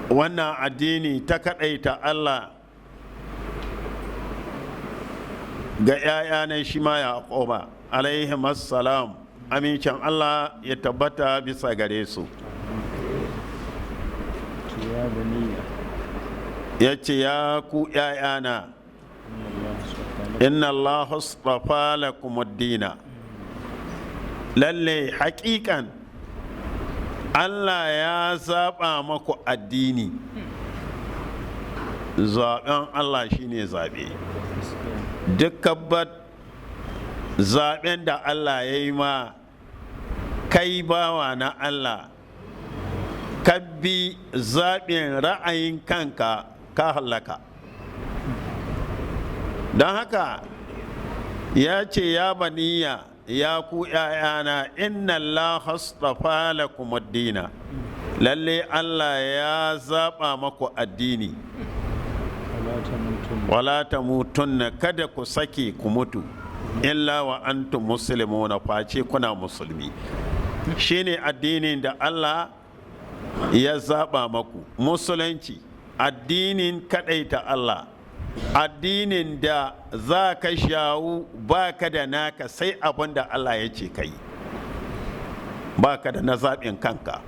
Wannan addini ta kaɗaita Allah ga 'ya'ya na shi ma Yaquba alaihi salam, amincin Allah ya tabbata bisa gare su. يا بني. Ya ce, ya ku 'ya'yana, إن الله اصطفى لكم inna Allah astafa lakum ad-dina, lalle haƙiƙan Allah ya zaɓa maku addini. Zaɓen Allah shine zaɓe. Duk kabbat zaɓen da Allah ya yi ma kai bawa na Allah, ka bi zaɓin ra'ayin kanka, ka hallaka. Don haka ya ce, ya baniya, ya ku ‘ya'yana, inna Allah astafa lakum ad-dina, lalle Allah ya zaɓa maku addini. ولا تموتن Wala tamutunna, kada ku sake ku mutu, illa wa antum muslimuna, face kuna musulmi. Shine addinin da Allah ya zaba maku, musulunci, addinin kadaita Allah, addinin da za ka shawu ba ka da naka sai abin da Allah ya ce ka yi, ba ka da na zaɓin kanka.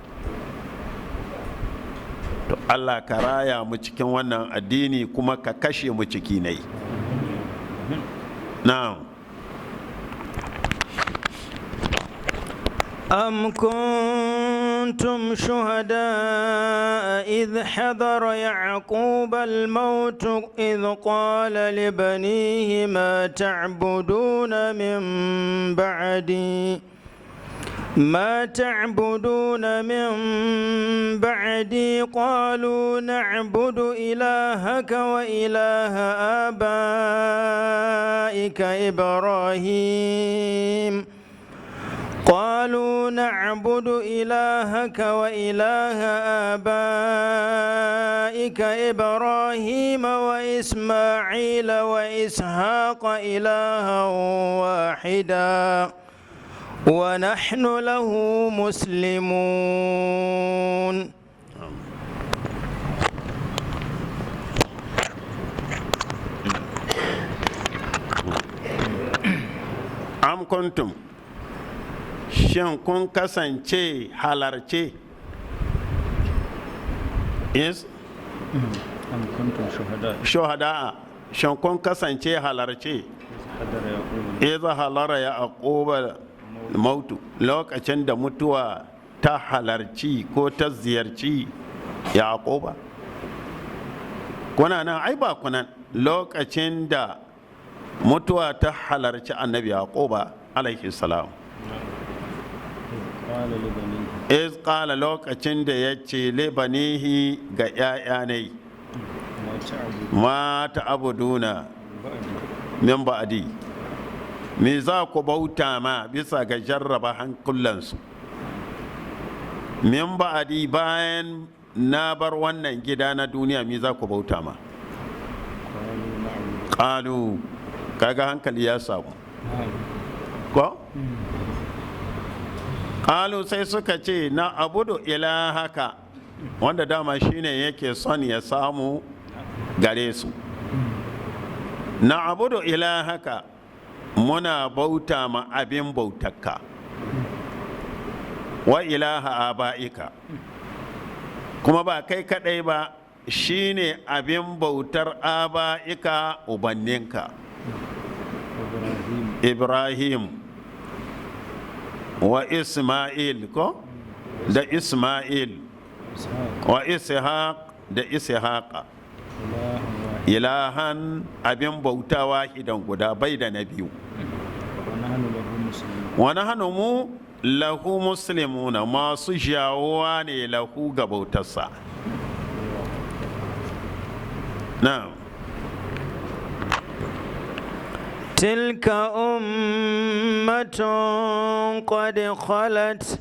To Allah ka raya mu cikin wannan addini kuma ka kashe mu ciki nai. Na'am. أم كنتم شهداء إذ حضر يعقوب الموت إذ قال لبنيه ما تعبدون من بعدي ما تعبدون من بعدي؟ قالوا نعبد إلهك وإله آبائك إبراهيم، قالوا نعبد إلهك وإله آبائك إبراهيم وإسماعيل وإسحاق إلها واحدا ونحن له مسلمون. Am kuntum, shin kun kasance halarce is أم كنتم شهداء shuhada'a, shin kun kasance halarce إذ حضر يعقوب iza halara ya aquba mautu, lokacin da mutuwa ta halarci ko ta ziyarci Yaquba? Kuna nan? Ai ba kunan lokacin da mutuwa ta halarci annabi Yaquba alaihi salam. إذ قال لبنيه Iz qala, lokacin da ya ce libanihi, ga 'ya'ya ne, ما تعبدون ma ta'buduna بعدي min ba'di, me za ku bauta ma? Bisa ga jarraba hankulansu. Min ba'di, bayan na bar wannan gida na duniya, me za ku bauta ma? قالوا نعبد Qalu, kaga hankali ya samu. نعم. Ko qalu, sai suka ce, na abudu ilahaka, wanda dama shine yake son ya samu gare su. Na abudu ilahaka, muna bauta ma abin bautarka, wa ilaha aba'ika, kuma ba kai kadai ba, shine abin bautar aba'ika, ubanninka. إبراهيم Ibrahim wa Ismail, ko da Ismail, إسحاق wa Ishaq, da Ishaqa, إلها واحد ilahan, abin bauta, wahidan, guda, bai da na biyu. ونحن له مسلمون Wa nahnu, mu, lahu muslimuna, masu jawowa ne lahu, ga bautarsa. Na'am. تلك أمة قد خلت،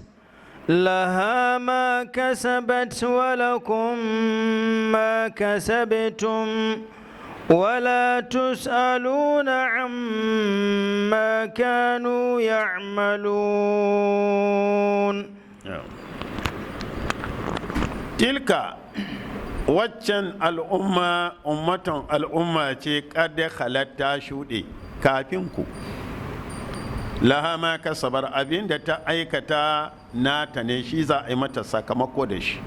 لها ما كسبت ولكم ما كسبتم، ولا تسألون عما كانوا يعملون. Tilka Waccan al'umma ummatan al'umma ce kada halatta shuɗe kafin ku. Laha ma kasabar, abin da ta aikata nata ne, shi za a yi mata sakamako da shi.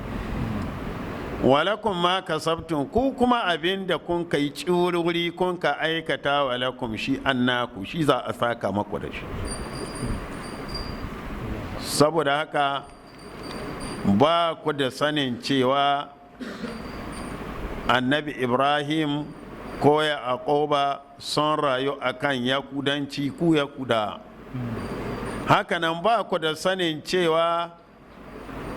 Walakum ma kasabtum, ku kuma abin da kun kai wuri kun ka aikata, walakum, shi an naku, shi za a saka maku da shi. Saboda haka ba ku da sanin cewa Annabi Ibrahim ko Yaquba sun rayu akan Yakudanci, ku Yakuda. Hakanan ba ku da sanin cewa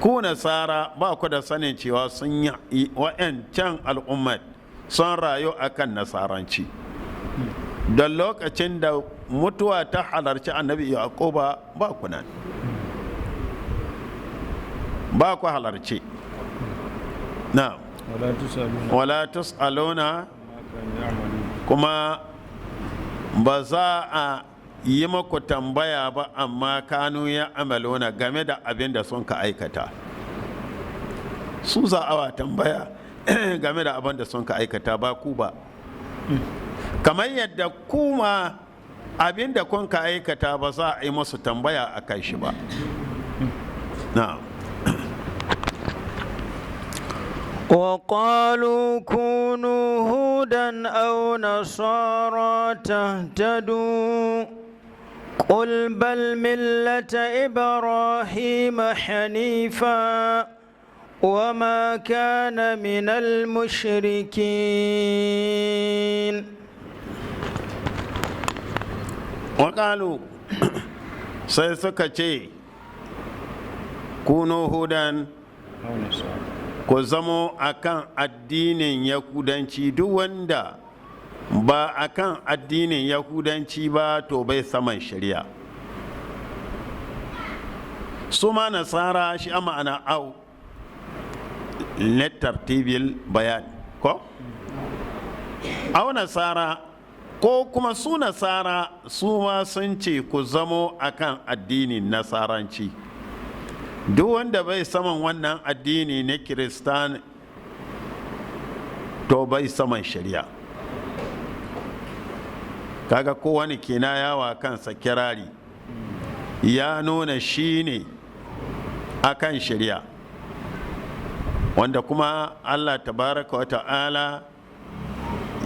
ku Nasara, ba ku da sanin cewa sun yi wa'yancan al'ummat sun rayu akan Nasaranci, don lokacin da mutuwa ta halarci Annabi Yaquba ba ku nan, ba ku halarci na. ولا تسألون Wala tus'aluna عما كانوا يعملون. Kuma ba za a yi maku tambaya ba amma kanu ya amalona, game da abin da sun ka aikata. Su za a wa tambaya game da abin da sun ka aikata, ba ku ba, kamar yadda kuma abin da kun ka aikata ba za a yi masu tambaya a kai shi ba. Na'am. وقالوا كونوا هودا أو نصارى تهتدوا، قل بل ملة إبراهيم حنيفا وما كان من المشركين. وقالوا, sai suka ce, kunu hudan أو نصارى ku zamo akan addinin Yahudanci. Duk wanda ba akan addinin Yahudanci ba, to bai saman shari'a. Su ma Nasara, shi a ma'ana au tartibil bayan ko au Nasara, ko kuma su Nasara su ma sun ce ku zamo akan addinin Nasaranci. Duk wanda bai saman wannan addini na Kiristan, to bai saman shari'a. Kaga kowane kina yawa kansa kirari, ya nuna shi ne akan shari'a, wanda kuma Allah tabaraka wa ta'ala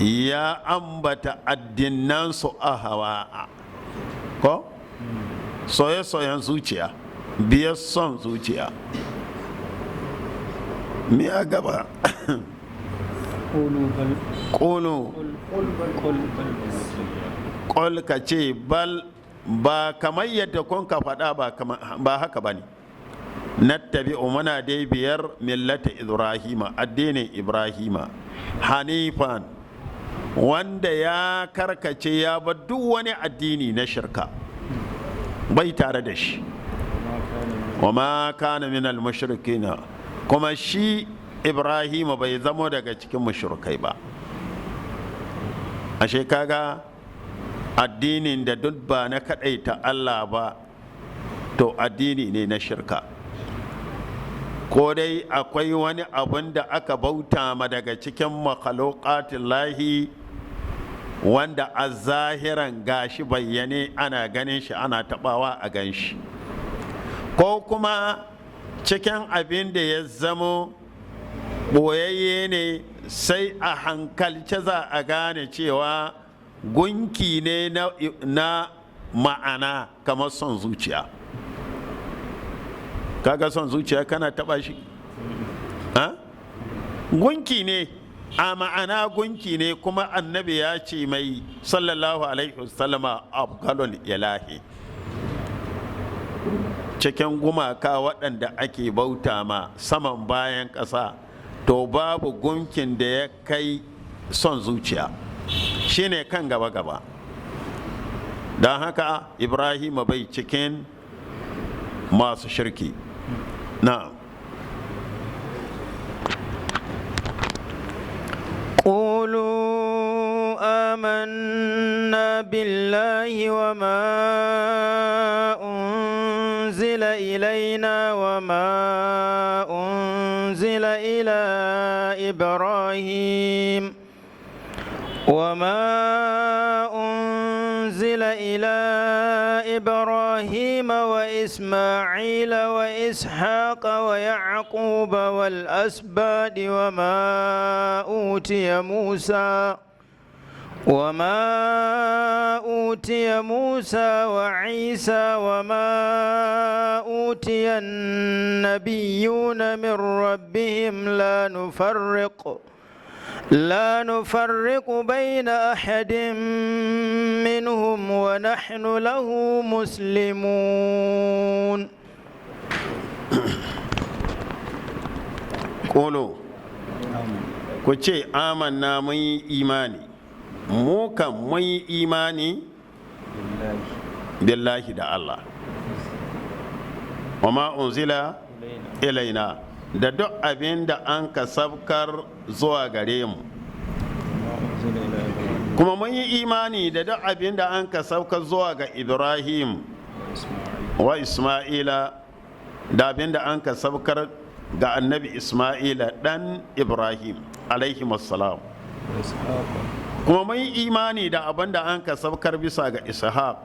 ya ambata addinansu a hawa ko soye-soyen zuciya, biyar son zuciya. Me a gaba? قولوا بل Ƙulu قل قل بل قل بل ملة ƙol, ka ce bal, ba kamar yadda kun ka faɗa ba, ba haka ba ne. Nattabi'u, muna dai biyar, millata Ibrahima, addinin Ibrahima, hanifan, wanda ya karkace ya bar duk wani addini na shirka, bai tare da shi. وما كان wa من ma kana minal mushrikina, kuma shi Ibrahima bai zamo daga cikin mushrikai ba. Ashe kaga addinin da duk ba na kadaita Allah ba, to addini ne na shirka. Ko dai akwai wani abun da aka bauta ma daga cikin makhluqatillahi, wanda a zahiran gashi bayyane ana ganin shi, ana tabawa a gan shi, ko kuma cikin abin da ya zamo ɓoyayye ne, sai a hankalce za a gane cewa gunki ne na ma'ana, kamar son zuciya. Kaga son zuciya kana taba shi ha? Gunki ne a ma'ana, gunki ne. Kuma Annabi ya ce mai sallallahu alaihi wasallama afgalul ilahi, cikin gumaka waɗanda ake bauta ma saman bayan ƙasa, to babu gunkin da ya kai son zuciya, shine kan gaba-gaba. Don haka Ibrahim bai cikin masu shirki na. قولوا آمنا بالله وما أنزل إلينا وما أنزل إلى إلى إبراهيم وما أنزل إلى إبراهيم وإسماعيل وإسحاق ويعقوب والأسباط وما أوتي موسى وعيسى وما أوتي النبيون من ربهم لا نفرق بين أحد منهم ونحن له مسلمون. Kolo, ku ce amanna, mun yi imani, mu kan mun yi imani billahi, da Allah, wa ma unzila ilaina, da duk abin da an ka sabkar zuwa gare mu, kuma mun yi imani da duk abin da an ka sabkar zuwa ga Ibrahim wa Isma'ila, da abin da an ka sabkar ga Annabi Isma'ila dan Ibrahim alaihi salam, kuma mun yi imani da abin da an ka sabkar bisa ga Ishaq,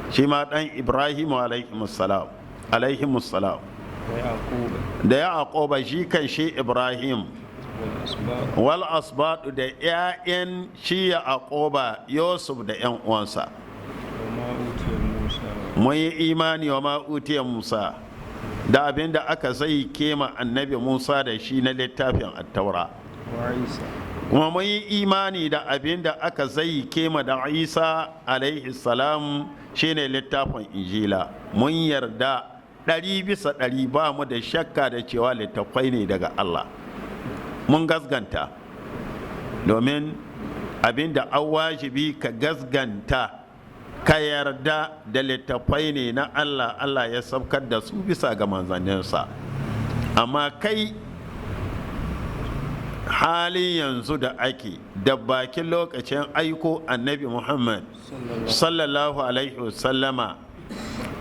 shi ma dan Ibrahim alaihi salam, alaihi salam, da Yaquba, shi kan shi Ibrahim, wal asbadu, da 'ya'yan shi Yaquba, Yusuf da 'yan uwansa. Mun yi imani wa ma utiya Musa, da abin da aka zai kema Annabi Musa da shi na littafin Attaura, kuma mun yi imani da abin da aka zai kema da Isa alaihi salam, shine littafin Injila. Mun yarda 100%, ba mu da shakka da cewa littafai ne daga Allah. Mun gasganta, domin abin da an wajibi ka gasganta, ka yarda da littafai ne na Allah, Allah ya saukar da su bisa ga manzanninsa. Amma kai halin yanzu da ake da bakin lokacin aiko Annabi Muhammad sallallahu alaihi wasallama,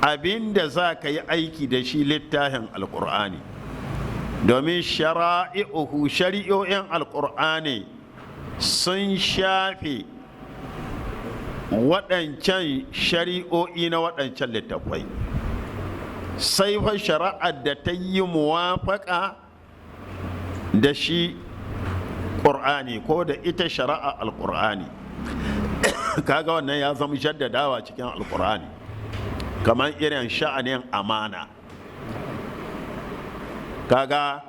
abinda za ka yi aiki da shi littafin Alkur'ani, domin shara'i'uhu, shari'o'in Alkur'ani sun shafe waɗancan shari'o'i na waɗancan littafai, sai fa shari'ar da ta yi muwafaƙa da shi ƙur'ani ko da ita shari'a Alƙur'ani. Kaga wannan ya zama jaddadawa cikin Alƙur'ani, kamar irin sha'anin amana. Kaga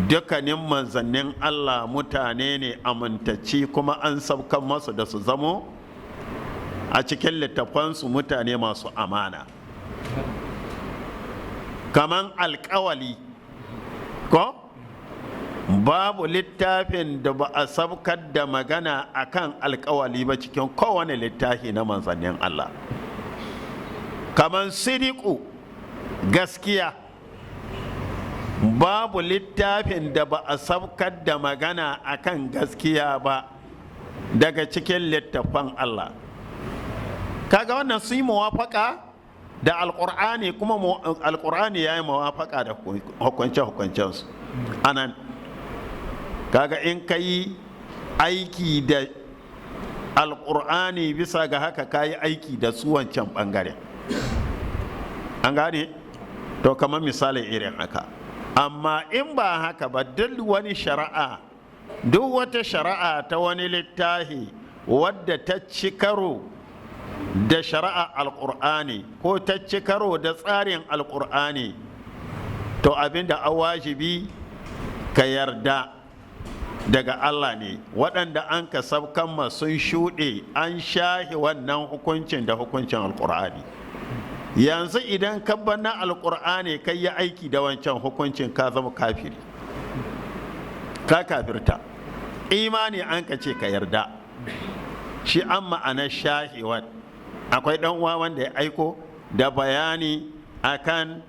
dukkanin manzannin Allah mutane ne amintacci, kuma an saukan masu da su zamo a cikin littafansu mutane masu amana. Kaman alkawali, ko babu littafin da ba a saukar da magana akan alkawali ba cikin kowane littafi na manzannin Allah. Kaman sidiku, gaskiya, babu littafin da ba a saukar da magana akan gaskiya ba daga cikin littafan Allah. Kaga wannan su yi muwafaka da Alkur'ani, kuma Alkur'ani ya yi muwafaka da hukunce-hukuncensu anan. Kaga in ka yi aiki da Alkur'ani bisa ga haka, ka yi aiki da su wancan bangaren. An gane? To, kamar misalin irin haka. Amma in ba haka ba, duk wani shari'a, duk wata shari'a ta wani littafi wadda ta ci karo da shari'a Alkur'ani ko ta ci karo da tsarin Alkur'ani, to abinda an wajibi ka yarda daga Allah ne, waɗanda an ka sabkan ma sun shuɗe, an shahi wannan hukuncin da hukuncin Alkur'ani. Yanzu idan ka bar na Alkur'ani kai yi aiki da wancan hukuncin, ka zama kafiri, ka kafirta. Imani an ka ce ka yarda shi an ma'anar shahiwar. Akwai ɗan uwa wanda ya aiko da bayani akan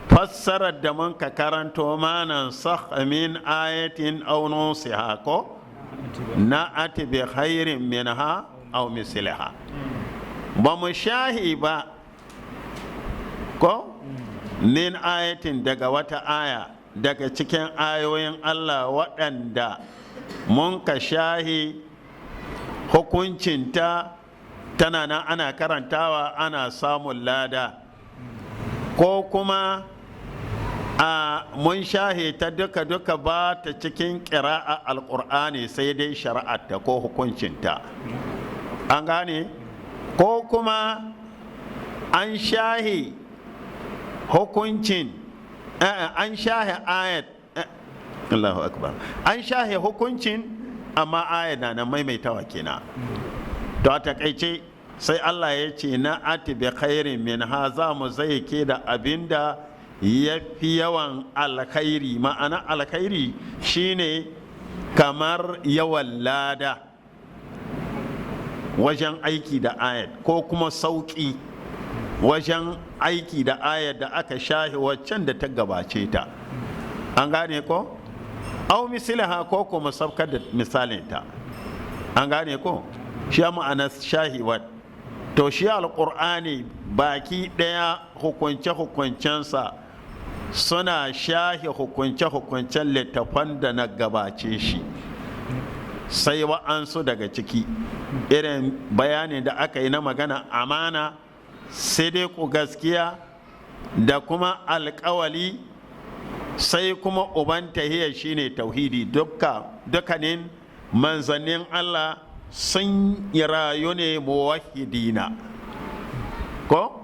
fassarar da mun ka karanto manan sakh min ayatin aw nusiha, ko na ati bi khairin minha aw misliha. Ba mu shahi ba ko min ayatin, daga wata aya. daga cikin ayoyin Allah waɗanda mun ka shahi hukuncinta, tana nan ana karantawa ana samun lada, ko kuma a mun shahe ta duka-duka, ba ta cikin ƙira'a Alƙur'ani, sai dai shari'arta ko hukuncinta, an gane, ko kuma an shahe hukuncin, an shahe ayat, Allahu akbar, an shahe hukuncin amma ayat na nan maimaitawa kenan. To, a takaice sai Allah ya ce na ati bi khairin min ha, za mu zai ke da abinda ya fi yawan alkhairi. Ma'ana alkhairi shine kamar yawan lada wajen aiki da ayat, ko kuma sauƙi wajen aiki da ayat da aka shahi waccan da ta gabace ta, an gane ko? Au misliha, ko kuma sabkar da misalinta, an gane ko? Shi ma'ana shahiwat. To, shi Alƙur'ani baki ɗaya hukunce-hukuncensa suna shahi hukunce-hukuncen littafan da na gabace shi, sai wa'ansu daga ciki, irin bayanin da aka yi na magana amana, sai dai ku gaskiya da kuma alkawali, sai kuma uban tahiyar shine tauhidi. Dukkanin manzannin Allah sun rayu ne muwahidina, ko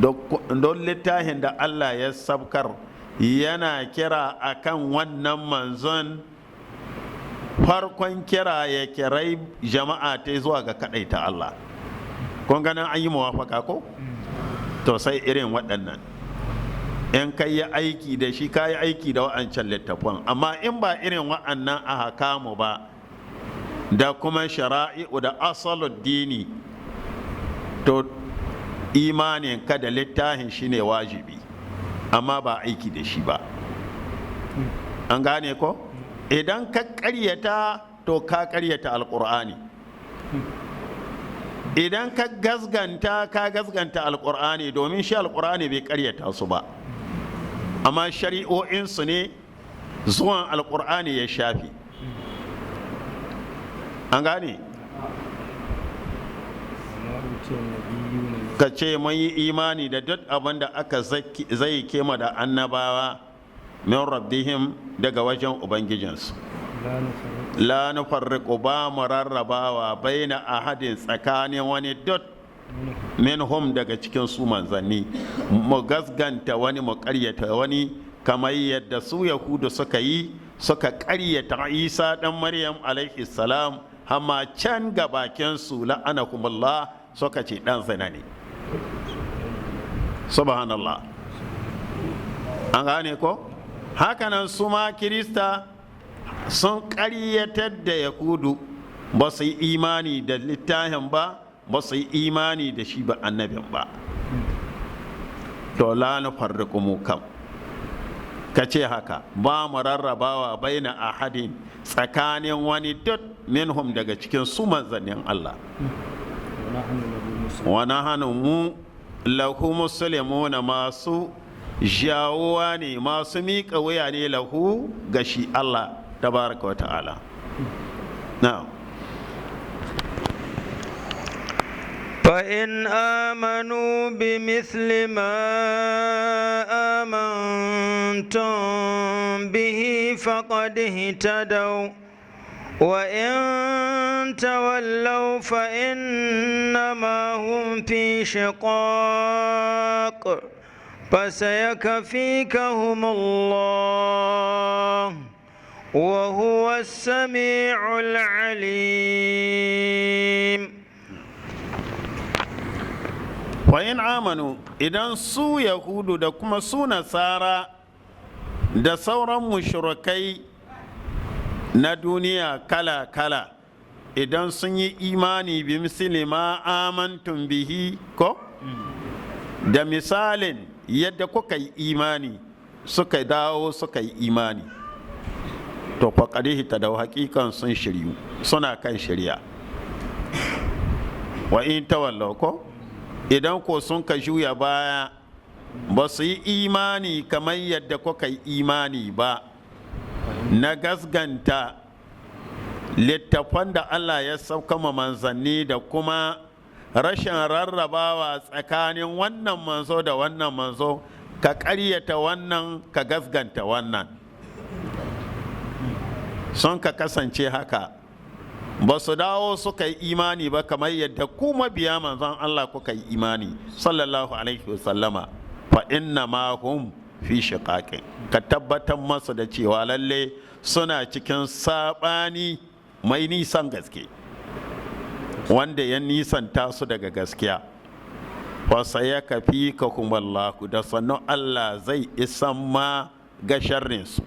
don littafin da Allah ya sabkar yana kira akan wannan manzon, farkon kira ya kirai jama'a ta zuwa ga ta Allah. Kun ganin an yi muwafaka ko? To, sai irin waɗannan, in ka yi aiki da shi, ka yi aiki da wa'ancan littafan. Amma in ba irin wa'annan a hakamu ba da kuma shara'i'u da asaluddini, to imanin ka da littafin shine wajibi, amma ba aiki da shi ba, an gane ko? Idan ka karyata, to ka karyata Alkur'ani. Idan ka gazganta, ka gazganta Alkur'ani, domin shi Alkur'ani bai karyata su ba, amma shari'o'insu ne zuwan Alkur'ani ya shafi, an gane? وما أوتي النبيون من Ka ce mun yi imani da duk abin da aka zai kema da annabawa, min rabbihim, daga wajen ubangijinsu. لا نفرق La nufarriqu, ba mu rarrabawa, baina ahadin, tsakanin wani duk, minhum, daga cikin su manzanni, mu gasganta wani, mu ƙaryata wani, kamar yadda su Yahudu suka yi, suka ƙaryata Isa dan Maryam alaihi salam, amma can ga bakin su, la'anakumullah, suka ce dan zina ne. Subhanallah, an gane ko? Hakanan su ma Kirista sun ƙaryatar da Yahudu, ba su yi imani da littafin ba, ba su yi imani da shi ba annabin ba. To, la nufarriqu, mu kam ka ce haka, ba mu rarrabawa, baina ahadin, tsakanin wani duk, minhum, daga cikin su manzannin Allah. ونحن له مسلمون. Wa nahnu, mu, lahu muslimuna, masu jawuwa ne, masu miƙa wuya ne, lahu, ga shi Allah tabaraka wa ta'ala. Na'am. فإن آمنوا بمثل ما آمنتم به فقد اهتدوا، وإن تولوا فإنما هم في شقاق، فسيكفيكهم الله، وهو السميع العليم. Fa in amanu, idan su Yahudu da kuma su Nasara da sauran mushrikai na duniya kala-kala, idan sun yi imani, bi misli ma amantum bihi, ko da misalin yadda kuka yi imani, suka dawo suka yi imani, to faqad ihtadaw, hakikan sun shiryu, suna kan shirya. Wa in tawallaw, ko idan ko sun ka juya baya Ba su yi imani kamar yadda kuka yi imani ba, na gasganta littafan da Allah ya sauka ma manzanni da kuma rashin rarrabawa tsakanin wannan manzo da wannan manzo, ka ƙaryata wannan, ka gasganta wannan. Sun ka kasance haka, ba su dawo suka yi imani ba kamar yadda ku mabiya manzon Allah kuka yi imani, sallallahu alaihi wasallama. Fa inna ma hum fi shiqaqin, ka tabbatar masu da cewa lalle suna cikin sabani mai nisan gaske, wanda ya nisanta su daga gaskiya. Fa sayakfikahumullahu, da sannu Allah zai isan ma ga sharrinsu.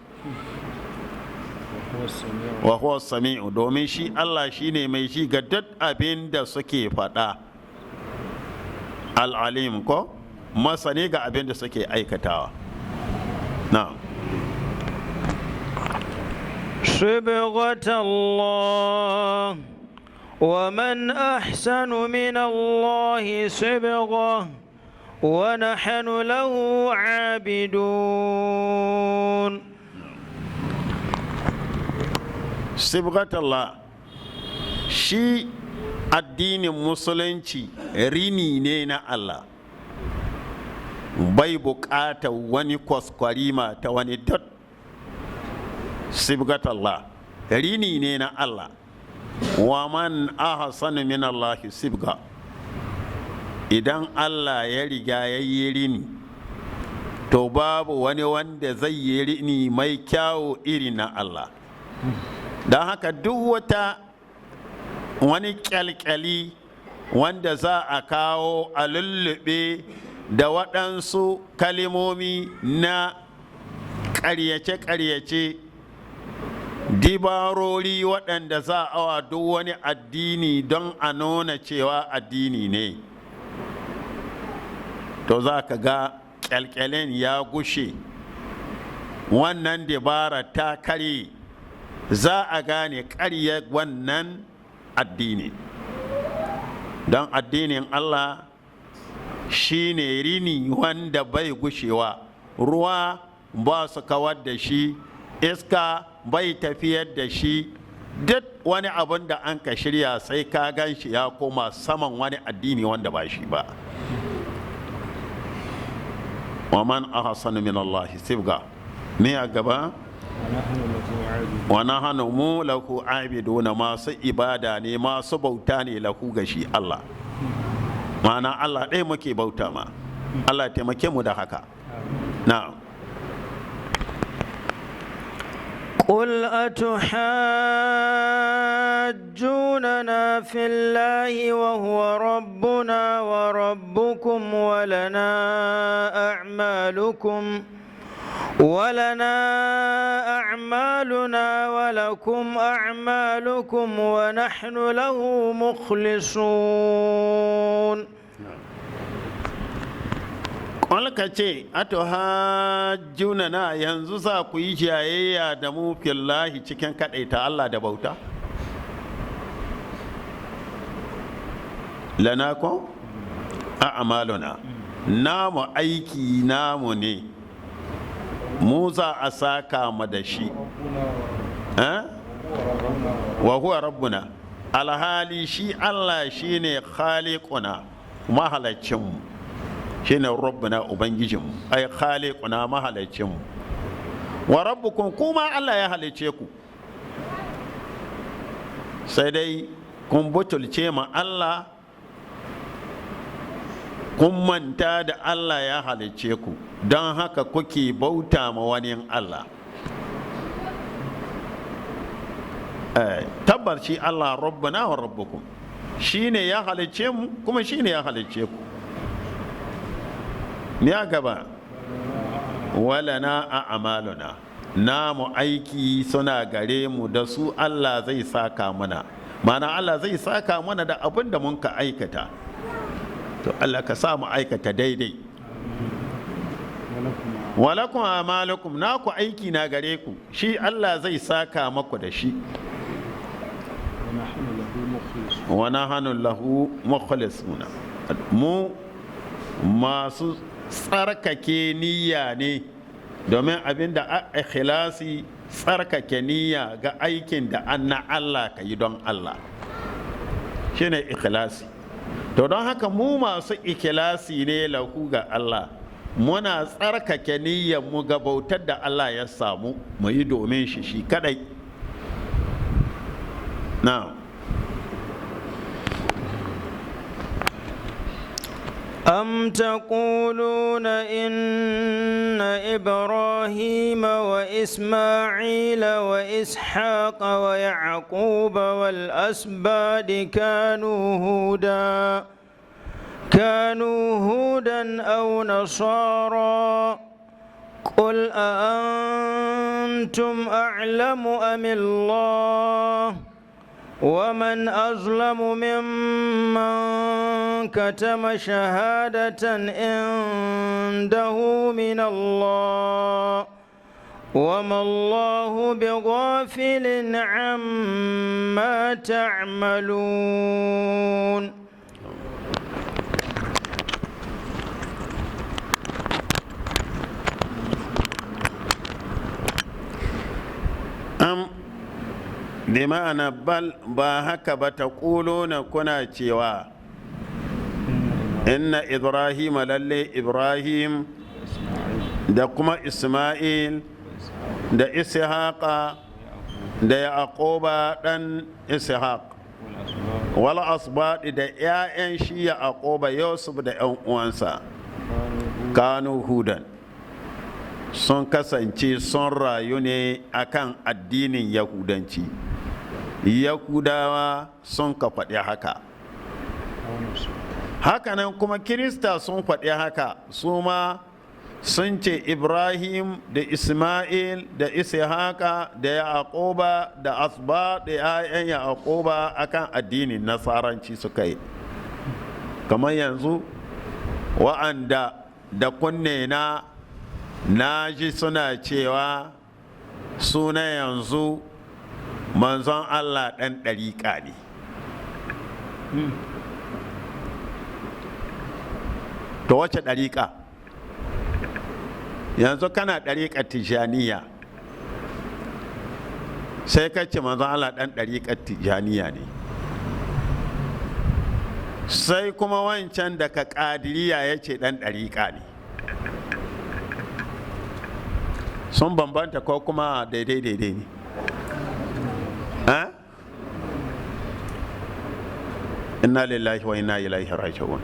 وهو السميع. Wa huwa sami'u, domin shi Allah shine mai shi ga duk abin da suke faɗa, al'alim, ko masani ga abin da suke aikatawa. Na'am. صبغة الله، ومن أحسن من الله صبغة، ونحن له عابدون. Sibghatallah, shi addinin Musulunci rini ne na Allah, bai buƙatar wani kwaskwarima ta wani duk. Sibghatallah rini ne na Allah. Wa man ahsanu min Allah sibga. Idan Allah ya riga ya yi rini, to babu wani wanda zai yi rini mai kyawu iri na Allah. Don haka duk wata wani kyalkyali wanda za a kawo a lullube da waɗansu kalimomi na ƙaryace-ƙaryace, dibarori waɗanda za a wa duk wani addini don a nuna cewa addini ne, to za ka ga kyalkyalin ya gushe, wannan dabara ta karye, za a gane ƙaryar wannan addini. Don addinin Allah shi ne rini wanda bai gushewa, ruwa ba su kawar da shi, iska bai tafiyar da shi. Duk wani abun da an ka shirya, sai ka gan shi ya koma saman wani addini wanda ba shi ba. Wa man ahsanu min Allah sibga. Me a gaba? ونحن له عابدون. Wa nahnu, mu, lahu abiduna, masu ibada ne, masu bauta ne, lahu, ga shi Allah. Ma'ana Allah ɗaya muke bauta ma. Allah taimake mu da haka. Na'am. قل أتحاجوننا في الله وهو ربنا وربكم، ولنا أعمالنا ولكم أعمالكم، ونحن له مخلصون. Ka ce, atuhajjunana, yanzu za ku yi jayayya da mu, fillahi, cikin kaɗaita Allah da bauta, lana ko a'maluna, namu aiki namu ne, mu za a saka mu da shi. Eh? Wa huwa rabbuna, alhali shi Allah shine khaliquna, mahalaccinmu, shine rabbuna, ubangijinmu, ai khaliquna, mahalaccinmu, wa rabbukum, kuma Allah ya halice ku. Sai dai kun butulce ma Allah, kun manta da Allah ya halicce ku, don haka kuke bauta ma wani Allah. Tabbar shi Allah rabbuna wa rabbukum, shi ne ya halicce mu kuma shi ne ya halicce ku. Ya gaba, walana a amaluna, namu aiki suna gare mu, da su Allah zai saka mana. Mana Allah zai saka mana da abin da mun ka aikata. To Allah ka sa mu aikata daidai. ولكم Walakum amalukum, naku aiki na gare ku, shi Allah zai saka maku da shi. ونحن له مخلصون. Wa nahnu lahu mukhlisuna, mu masu Tsarkake niyya ne, domin abin da a ikhlasi tsarkake niyya ga aikin da an na Allah ka yi don Allah, shine ikhlasi. To don haka mu masu ikhlasi ne lahu ga Allah, muna tsarkake niyyar mu ga bautar da Allah ya samu mu yi domin shi shi kadai. Na'am. أم تقولون إن إبراهيم وإسماعيل وإسحاق ويعقوب والأسباط كانوا هودا أو نصارى؟ قل أأنتم أعلم أم الله؟ ومن أظلم ممن كتم شهادة عنده من الله، وما الله بغافل عما تعملون. Am bi ma'ana bal, ba haka ba, ta na kuna cewa inna Ibrahim, lalle Ibrahim da kuma Isma'il da Ishaqa da Yaquba dan Ishaq wal asbadi da 'ya'yan shi Yaquba, Yusuf da 'yan uwansa, kanu hudan, sun kasance sun rayu ne akan addinin Yahudanci. Yahudawa sun ka faɗi haka, hakanan kuma Kirista sun faɗi haka. Su ma sun ce Ibrahim da Ismail da Ishaqa da Yaquba da Asba da 'ya'yan Yaquba akan addinin Nasaranci suka yi. Kamar yanzu wa'anda da kunne na na ji suna cewa suna yanzu manzon Allah ɗan ɗariƙa ne. To wace ɗariƙa? Yanzu kana ɗariƙar Tijaniya, sai ka ce manzon Allah ɗan ɗariƙar Tijaniya ne, sai kuma wancan daga Ƙadiriya ya ce ɗan ɗariƙa ne. Sun bambanta ko kuma daidai daidai ne? Ha? Inna lillahi wa inna ilaihi raji'un.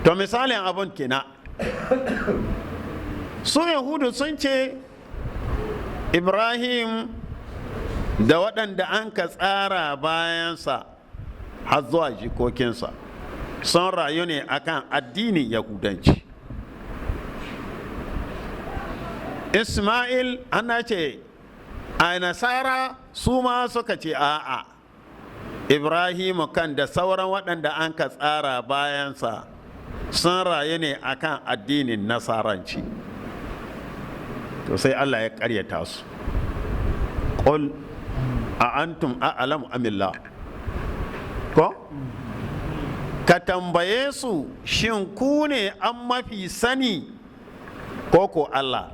To misalin abun kenan, su Yahudu sun ce Ibrahim da waɗanda an ka tsara bayansa har zuwa jikokinsa sun rayu ne akan addinin Yahudanci. Ismail ana ce a Nasara, su ma suka ce a'a, Ibrahimu kan da sauran waɗanda an ka tsara bayansa sun rayu ne akan addinin Nasaranci. To sai Allah ya ƙaryata su. Qul a antum a'lamu amillah? Ko ka tambaye su, shin ku ne an mafi sani ko ko Allah?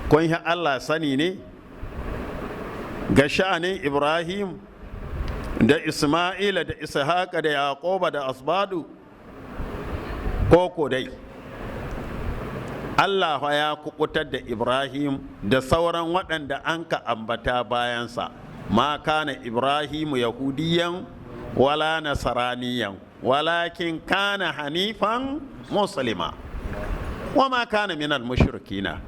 Kun yi Allah sani ne ga sha'anin Ibrahim da Isma'ila da Ishaqa da Yaquba da Asbadu? Ko ko dai Allah fa ya kubutar da Ibrahim da sauran waɗanda an ka ambata bayansa. Ma kana Ibrahim yahudiyan wala nasaraniyan, walakin kana hanifan muslima, wa ma kana minal mushrikina.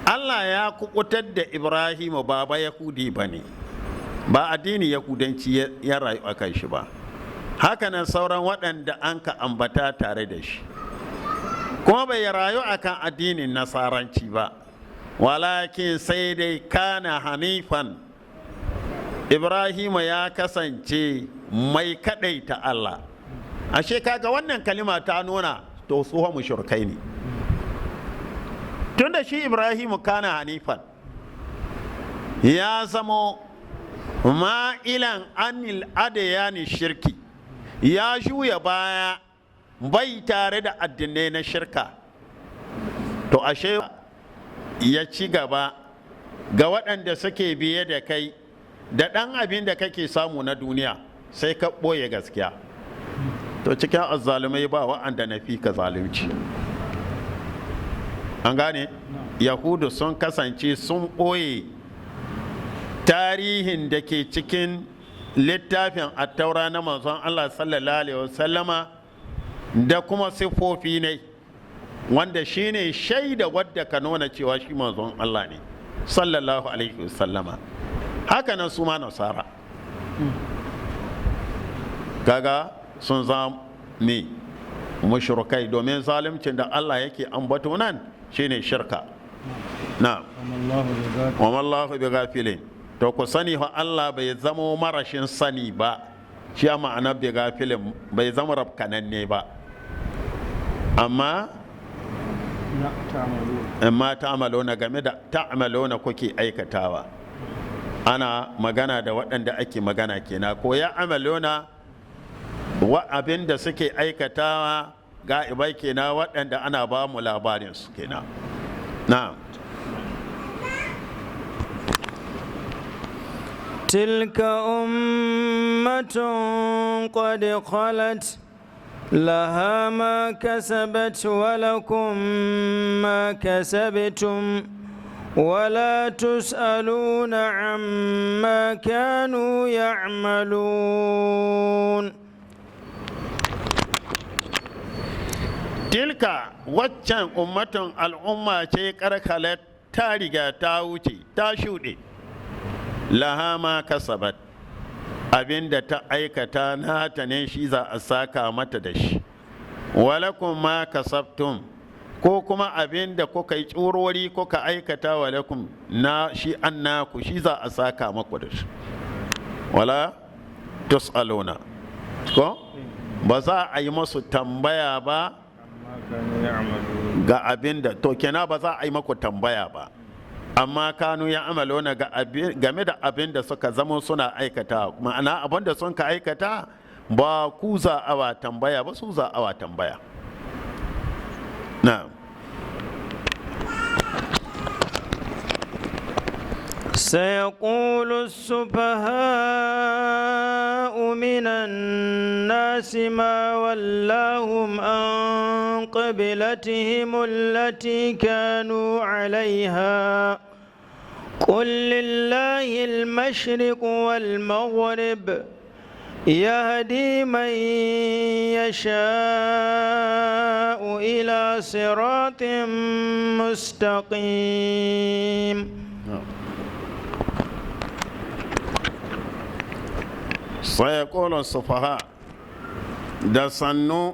Allah ya kubutar da Ibrahim, ba ba Yahudi ba ne, ba addini Yahudanci ya rayu a kan shi ba. Hakanan sauran waɗanda an ka ambata tare da shi kuma bai rayu akan addinin Nasaranci ba. Walakin, sai dai, kana hanifan, Ibrahim ya kasance mai kaɗaita Allah. Ashe kaga wannan kalima ta nuna to su mushrikai ne, tunda shi Ibrahimu kana hanifan, ya zamo ma'ilan anil adayani shirki, Ya juya baya, bai tare da addinai na shirka. To ashe ya ci gaba ga waɗanda suke biye da kai da ɗan abin da kake samu na duniya, sai ka ɓoye gaskiya. To cikin azzalumai ba wa'anda na fi ka zalunci. An gane, Yahudu sun kasance sun ɓoye tarihin da ke cikin littafin Attaura na manzon Allah sallallahu alaihi wasallama da kuma siffofi ne, wanda shine shaida wadda ka nuna cewa shi manzon Allah ne sallallahu alaihi wasallama. Haka nan su ma Nasara, kaga sun zama ne mushrikai, domin zaluncin da Allah yake ambato nan shine shirka na. وما الله بغافل. Wa mallahu bi ghafilin. To ku sani fa, Allah bai zama marashin sani ba. Shi a ma'anar bi ghafilin, bai zama rabkananne ba. Amma لا تعملون. Amma ta'maluna, game da ta'maluna, kuke aikatawa. Ana magana da waɗanda ake magana kenan, ko ya amaluna, wa abin da suke aikatawa ga'ibai kenan, waɗanda ana ba mu labarin su kenan. Na'am. تلك أمة قد خلت، لها ما كسبت ولكم ما كسبتم، ولا تسألون عما كانوا يعملون. Tilka, waccan, ummatun, al'umma ce, karkalar, ta riga ta wuce, ta shuɗe. Laha ma kasabat, abinda ta aikata nata ne, shi za a saka mata da shi. Walakum ma kasabtum, ko kuma abinda kuka yi tsurori kuka aikata, walakum na shi an naku, shi za a saka maku da shi. Wala tus'aluna, ko ba za a yi masu tambaya ba. عما كانوا يعملون. Ga abin da, to kenan ba za a yi maku tambaya ba amma kanu ya amalona, ga game da abin da suka zama suna aikata. Ma'ana, abin da sun ka aikata ba ku za a wa tambaya ba, su za a wa tambaya. Na'am. سيقول السفهاء من الناس ما ولاهم عن قبلتهم التي كانوا عليها. قل لله المشرق والمغرب، يهدي من يشاء إلى صراط مستقيم. Sayaqulu sufaha, da sannu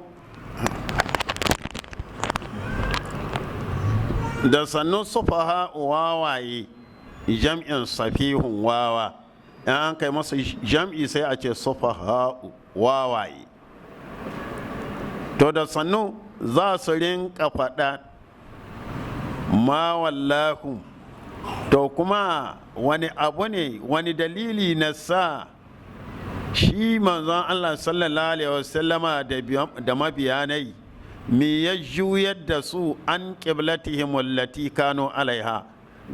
sufaha, wawaye, jam'in safihun, wawa. In an kai masa jam'i sai a ce sufaha, wawaye. To da sannu za su rinka faɗa ma wallahu, to kuma wani abu ne, wani dalili na sa shi manzon Allah sallallahu alaihi wasallama da mabiyanai, me ya juyar da su an qiblatihim allati kanu alaiha,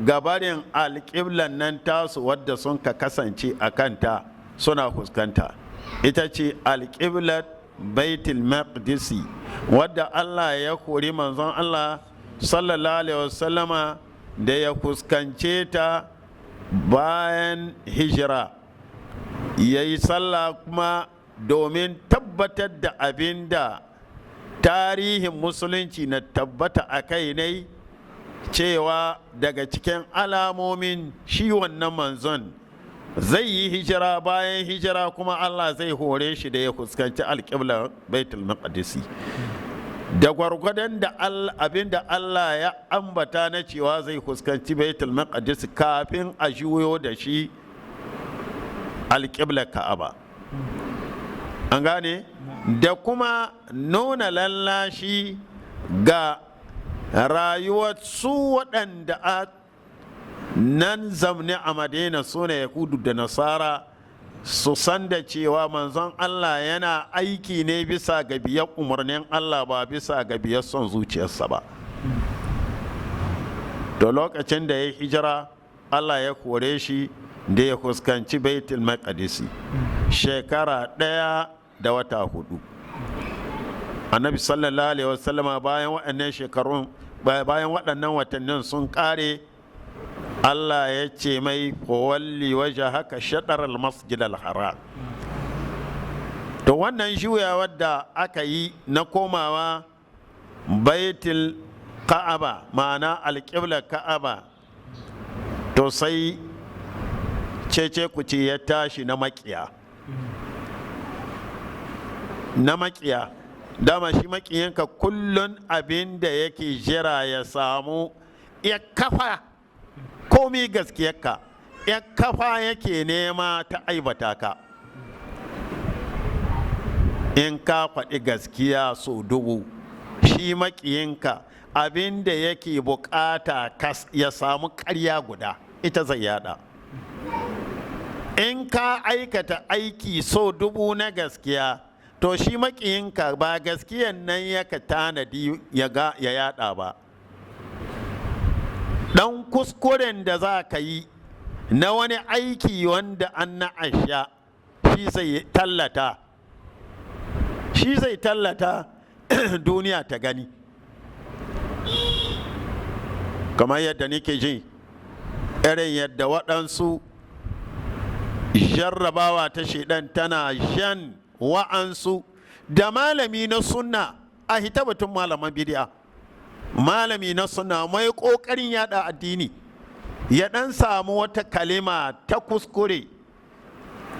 gabarin alƙiblan nan tasu wadda sun ka kasance a kanta suna fuskanta, ita ce alƙiblat Baitul Maqdisi, wadda Allah ya kori manzon Allah sallallahu alaihi wasallama da ya fuskance ta bayan hijira ya yi sallah, kuma domin tabbatar da abin da tarihin musulunci na tabbata a kai ne, cewa daga cikin alamomin shi wannan manzon zai yi hijira, bayan hijira kuma Allah zai hore shi da ya fuskanci alƙiblar Baitul Maqdisi, da gwargwadon da abin da Allah ya ambata na cewa zai fuskanci Baitul Maqdis kafin a juyo da shi alƙiblar Ka'aba. An gane, da kuma nuna lallashi ga rayuwar su waɗanda a nan zamne a Madina, su ne Yahudu da Nasara. Su san da cewa manzon Allah yana aiki ne bisa ga biyar umarnin Allah, ba bisa ga biyar son zuciyarsa ba. To lokacin da ya hijira, Allah ya kore shi da ya fuskanci Baitul Maqdisi shekara 1 da wata 4. Annabi sallallahu alaihi wasallama bayan waɗannan shekarun, bayan waɗannan watannin sun ƙare, Allah ya ce mai: "Walli wajhaka shatr al-masjid al-haram." To wannan juyawar da aka yi na komawa Baitul Ka'aba, ma'ana alƙiblar Ka'aba, to sai cece kuce ya tashi na makiya. Dama shi makiyanka kullun abin da yake jira ya samu ya kafa, komi gaskiyarka, ya kafa yake nema ta aibata ka. In ka faɗi gaskiya sau dubu, shi makiyinka abin da yake bukata ya samu ƙarya guda, ita zai yada. In ka aikata aiki sau dubu na gaskiya, to shi makiyinka ba gaskiyan nan yaka tanadi ya ga ya yada ba, dan kuskuren da za ka yi na wani aiki wanda an na asha, shi zai tallata, shi zai tallata duniya ta gani. Kamar yadda nake ji, irin yadda waɗansu jarrabawa ta shaidan tana jan wa'ansu da malami na sunna, a hita batun malaman bidi'a, malami na sunna mai ƙoƙarin yada addini, ya ɗan samu wata kalima ta kuskure,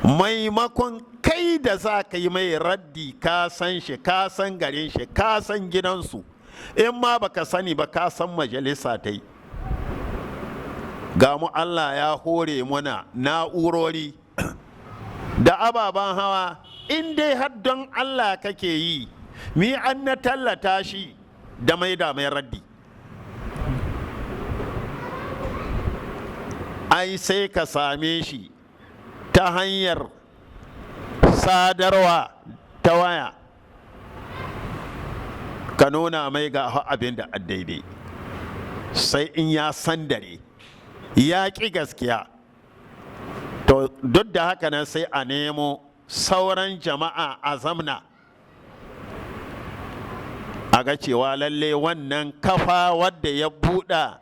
maimakon kai da za ka yi mai raddi, ka san shi, ka san garin shi, ka san gidansu, in ma baka sani ba ka san majalisa ta yi. Ga mu Allah ya hore muna na'urori da ababen hawa, in dai har don Allah kake yi, mi an na tallata shi da mai da mai raddi? Ai sai ka same shi ta hanyar sadarwa ta waya, ka nuna mai ga abin da daidai. Sai in ya sandare ya ƙi gaskiya, to duk da haka nan sai a nemo sauran jama'a a zamna a ga cewa lalle wannan kafa wadda ya buɗa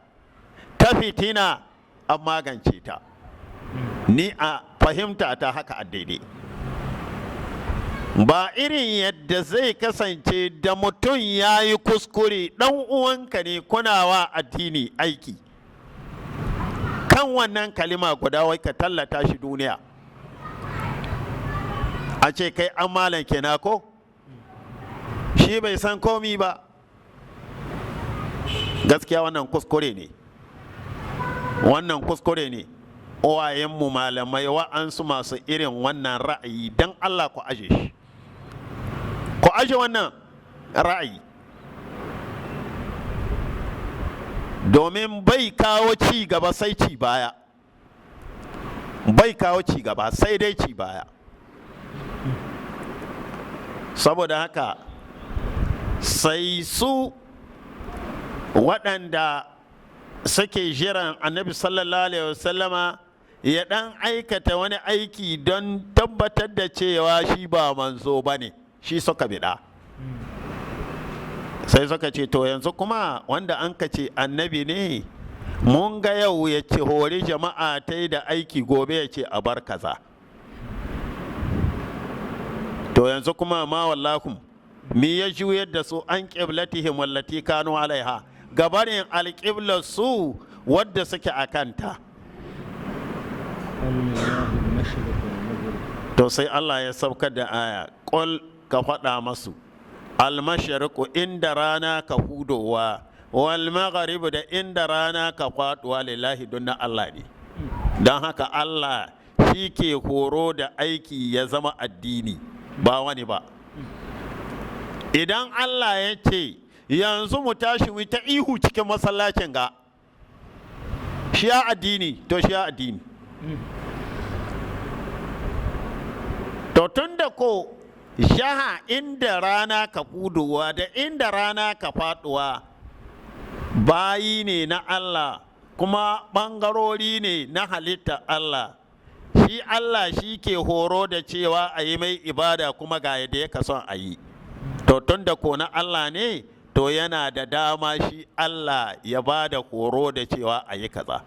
ta fitina an magance ta. Ni a fahimta ta haka a daidai, ba irin yadda zai kasance da mutum ya yi kuskure, ɗan uwanka ne, kunawa addini aiki, kan wannan kalima guda wai ka tallata shi duniya, a ce kai an malam kenan ko shi bai san komi ba. Gaskiya wannan kuskure ne, wannan kuskure ne. Uwayenmu malamai, wa'ansu masu irin wannan ra'ayi, don Allah ku aje shi, ku aje wannan ra'ayi, domin bai kawo ci gaba sai ci baya, bai kawo ci gaba sai dai ci baya. Saboda haka sai su waɗanda suke jiran Annabi sallallahu alaihi wasallama ya ɗan aikata wani aiki don tabbatar da cewa shi ba manzo ba ne, shi suka biɗa. Sai suka ce, to yanzu kuma wanda an ka ce annabi ne, mun ga yau ya ce hori jama'a ta yi da aiki, gobe ya ce a bar kaza. To yanzu kuma ma wallahum, mi ya juyar da su an qiblatihim wallati kanu alaiha, gabarin alƙiblar su wadda suke a kanta? قل لله المشرق والمغرب. To sai Allah ya saukar da aya: "Qul", ka faɗa masu, "almashariqu", inda rana ka hudowa, "wal magharibu", da inda rana ka faduwa, "lillahi", don na Allah ne. Don haka Allah shi ke horo da aiki ya zama addini, ba wani ba. Idan Allah ya ce yanzu mu tashi mu ta ihu cikin masallacin ga shi ya addini, to shi ya addini. tun da ko jaha inda rana ka kuduwa da inda rana ka faduwa bayi ne na Allah, kuma ɓangarori ne na halitta Allah. Shi Allah shi ke horo da cewa a yi mai ibada, kuma ga yadda ya son a yi. To tun da ko na Allah ne, to yana da dama shi Allah ya ba da horo da cewa a yi kaza.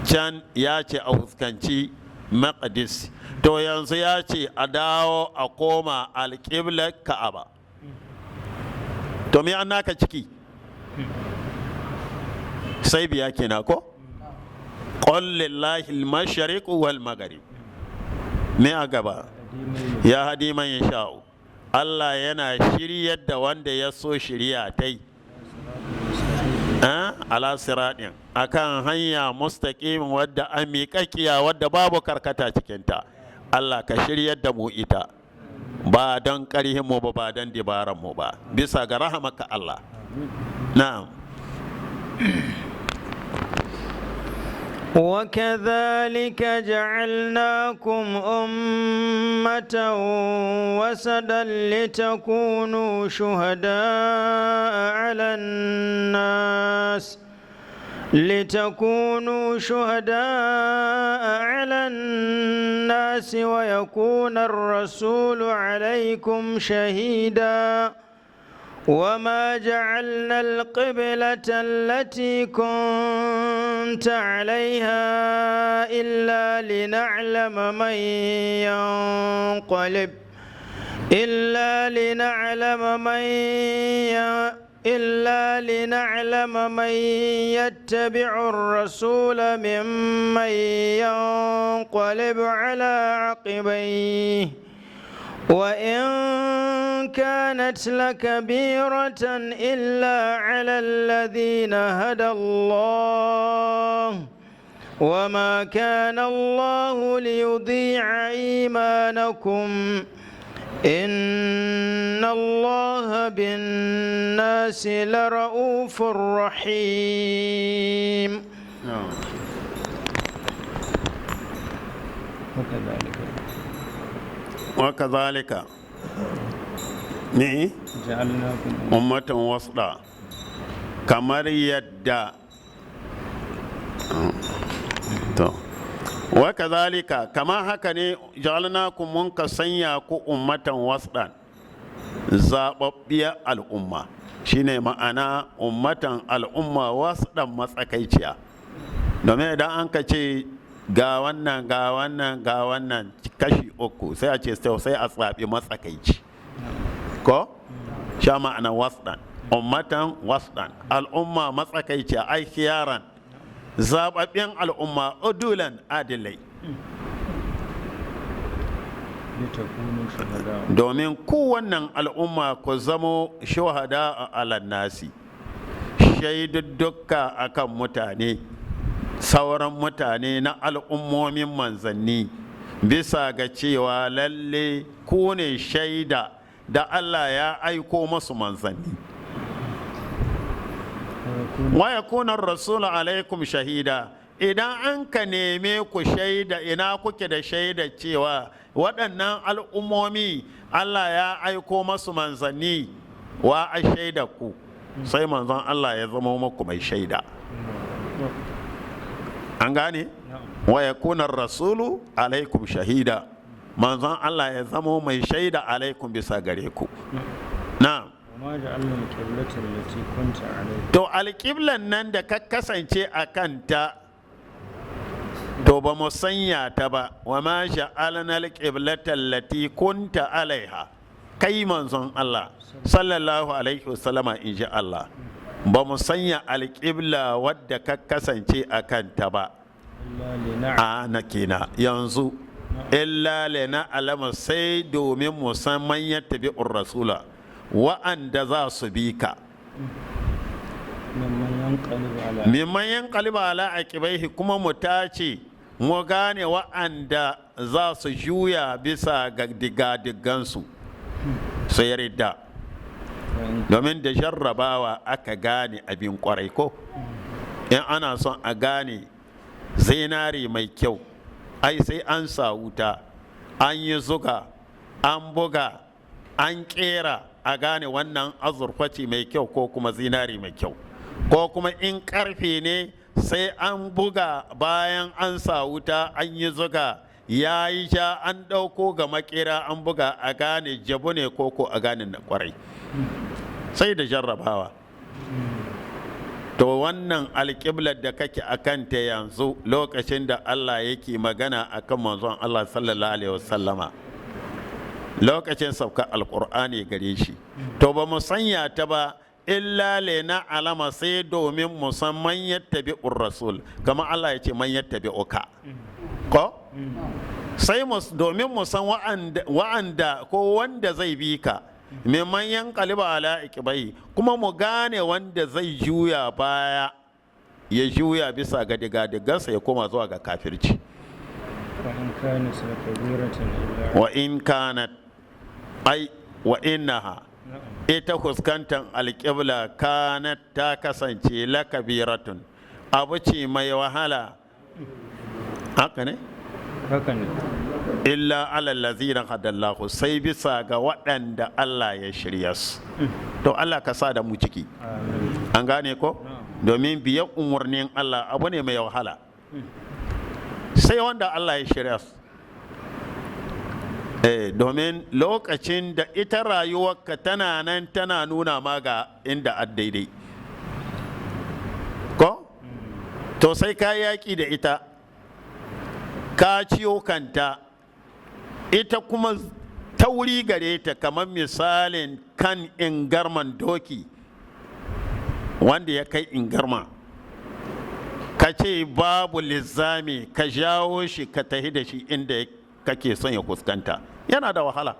Can ya ce a fuskanci Maqdis, to yanzu ya ce a dawo a koma alƙiblar Ka'aba. To me an naka ciki? Sai biya kenan ko? Qul lillahi al-mashriq wal maghrib. Me a gaba? Ya hadi man yasha'u. Allah yana shiryar da wanda ya so shirya tai ala siraɗin, akan hanya mustaqimin, wadda an miƙaƙiya, wadda babu karkata cikinta. Allah ka shiryar da mu ita, ba don ƙarhin mu ba, ba don dibaran mu ba, bisa ga rahamaka Allah. Na'am. وكذلك جعلناكم أمة وسدا لتكونوا شهداء على الناس لتكونوا شهداء على الناس ويكون الرسول عليكم شهيدا. وما جعلنا القبلة التي كنت عليها إلا لنعلم من ينقلب إلا لنعلم من ي... إلا لنعلم من يتبع الرسول ممن ينقلب على عقبيه. وإن كانت لكبيرة إلا على الذين هدى الله، وما كان الله ليضيع إيمانكم، إن الله بالناس لرؤوف رحيم. وكذلك وكذلك ne جعلناكم ummatan wasda, kamar yadda to wa kazalika, kamar haka ne, ja'alnakum, mun ka sanya ku, ummatan wasdan, zababbiyar al'umma. Shine ma'ana ummatan, al'umma, wasdan, matsakaiciya. Domin idan an ka ce ga wannan, ga wannan, ga wannan, kashi uku, sai a ce sai a tsabi matsakaici ko sha. Ma'ana wasdan, ummatan wasdan, al'umma matsakaiciya, ai khiyaran, zababben al'umma, udulan, adilai. لتكونوا شهداء Domin ku wannan al'umma ku zamo shuhada a alan nasi, shaidudduka akan mutane, sauran mutane na al'ummomin manzanni, bisa ga cewa lalle ku ne shaida da Allah ya aiko masu manzanni. ويكون Wa yakuna rasulu alaikum shahida. Idan an ka neme ku shaida, ina kuke da shaida cewa waɗannan al'ummomi Allah ya aiko masu manzanni? Wa a shaida ku? Sai manzon Allah ya zama muku mai shaida. An gane? نعم. Wa yakuna rasulu alaikum shahida, manzon Allah ya zama mai shaida, alaikum, bisa gare ku. Na'am. وما جعلنا القبلة التي كنت عليها To alƙiblan nan da ka kasance a kanta, to ba mu sanya ta ba. Wa ma ja'alna alqiblata allati kunta alaiha, kai manzon Allah sallallahu alaihi wasallama, in ji Allah, ba mu sanya alƙibla wadda ka kasance a kanta ba. إلا لنعلم A na kina yanzu, illa lana alama, sai domin mu san man yattabi'ur rasula, wa'anda za su bi ka. ممن ينقلب على Mimman yan kaliba ala aqibaihi, kuma mu tace mu gane wa'anda za su juya bisa ga digadigansu su yarda. وإن Domin da jarrabawa aka gane abin kwarai ko. In ana son a gane zinari mai kyau, ai sai an sa wuta, an yi zuga. An buga, an kera, a gane wannan azurfa ce mai kyau ko kuma zinari mai kyau, ko kuma in karfe ne, sai an buga, bayan an sa wuta an yi zuga, ya yi ja, an ɗauko ga makera an buga, a gane jabu ne ko a gane na kwarai, sai da jarrabawa. To wannan alƙiblar da kake a kanta yanzu, lokacin da Allah yake magana a kan manzon Allah sallallahu alaihi wasallama, lokacin sauka alƙur'ani gare shi, to ba mu sanya ta ba illa lena alama, sai domin mu san man yattabi'ur rasul, kama Allah ya ce man yattabi'uka ko, sai domin mu san wa'anda ko wanda zai bi ka, mimman yanqaliba ala iqbai, kuma mu gane wanda zai juya baya, ya juya bisa ga digadigansa ya koma zuwa ga kafirci. وإن كانت لكبيرة إلا Wa in kanat, ai wa innaha, ita fuskantar alƙibla, kanat, ta kasance, lakabiratun, abu ce mai wahala, haka ne? Haka ne. Illa alal lazina hadallahu, sai bisa ga waɗanda Allah ya shirya su. To Allah ka sa da mu ciki. Amin. An gane ko? Domin biyan umarnin Allah abu ne mai wahala, sai wanda Allah ya shirya su. Domin lokacin da ita rayuwarka tana nan tana nuna ma ga inda a daidai ko, to sai ka yaƙi da ita, ka ciyo kanta, ita kuma tauri gare ta kamar misalin kan ingarman doki wanda ya kai ingarma, ka ce babu lizzami ka jawo shi ka tahi da shi inda kake son ya fuskanta, yana da wahala,